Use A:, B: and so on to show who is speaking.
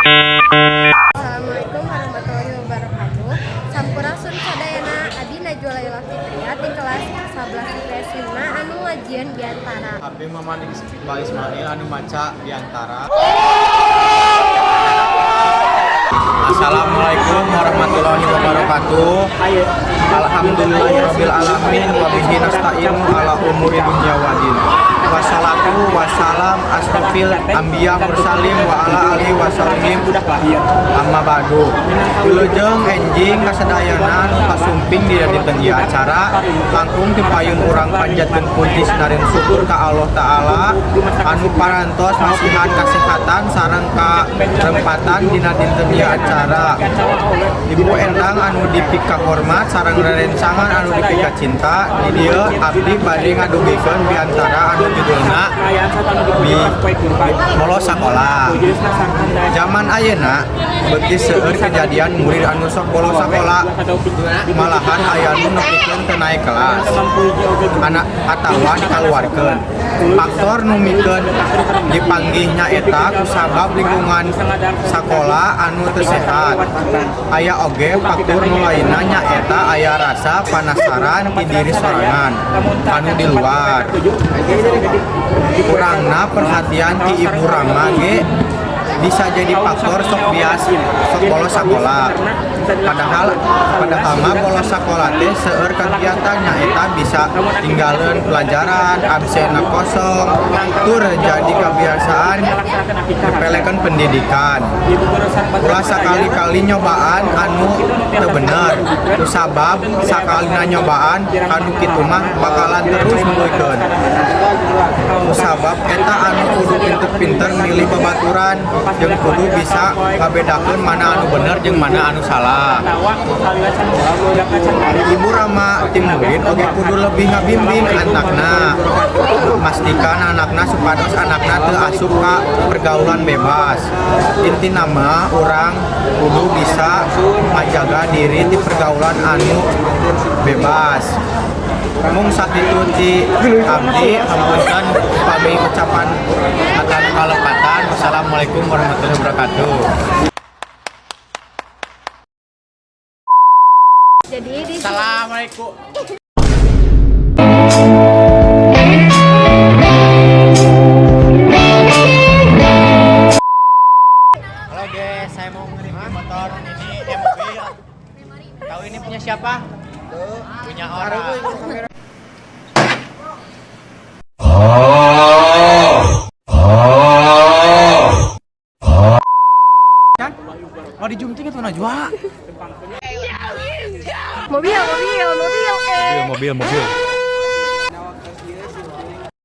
A: Assalamualaikum warahmatullahi wabarakatuh. Sampurasun sadayana, Abi Najwa Laila Fitria di kelas 11 IPS 5 anu ngajieun biantara.
B: Abi Muhammad Iqbal Ismail anu maca biantara. Assalamualaikum warahmatullahi wabarakatuh. Alhamdulillahirabbil alamin wa bihi nasta'inu ala umuri dunya wadin. Wassalatu wassalam asrofil anbiya mursalim wa ala alihi wasallim, amma ba'du. Wilujeng enjing kasadayana nu kasumping di dinten ieu acara. Langkung tipayun urang panjatkeun puji sinarin syukur ka Allah Ta'ala anu parantos masihan kasehatan sareng karempatan dina dinten ieu acara. Ibu Endang anu dipika hormat sareng rerencangan anu dipika cinta, di dieu abdi bade ngadugikeun biantara anu judulna bi bolos sakola. Zaman ayeuna beuki seueur kejadian murid anu sok bolos sakola, malahan aya nu nepikeun teu naik kelas anak atawa dikaluarkeun. Faktor nu mikeun dipanggih nyaeta kusabab lingkungan sakola anu teu sehat. Aya oge faktor nu lainna, nyaeta aya rasa panasaran ti diri sorangan anu di luar. Kurangna perhatian ti ibu rama ge bisa jadi faktor sok bias sok bolos sekolah. Padahal padahal mah bolos sekolah teh seueur kegiatan, nyaeta bisa tinggalin pelajaran, absen kosong, tur jadi kebiasaan nyepelekeun pendidikan. Ulah sakali-kali nyobaan anu teu bener, kusabab sakalina nyobaan anu kitu mah bakalan terus nuluykeun. Kusabab eta anu kudu pinter-pinter milih babaturan jeung kudu bisa ngabedakeun mana anu bener jeung mana anu salah. Ibu rama ti murid oge kudu lebih ngabimbing anakna, pastikan anakna supados anakna teu asup ka pergaulan bebas. Intina mah urang kudu bisa ngajaga diri ti pergaulan anu bebas. Mung sakitu ti abdi, hapunten upami ucapan akan kalepatan. Wassalamualaikum warahmatullahi wabarakatuh.
A: Jadi di
B: Assalamualaikum. Halo guys, saya mau nge-review motor ini, mobil. Tahu ini punya siapa? Punya orang. Kan? Mau dijunting itu Najwa.
A: Mobil, mobil, mobil, eh.
B: Mobil, mobil.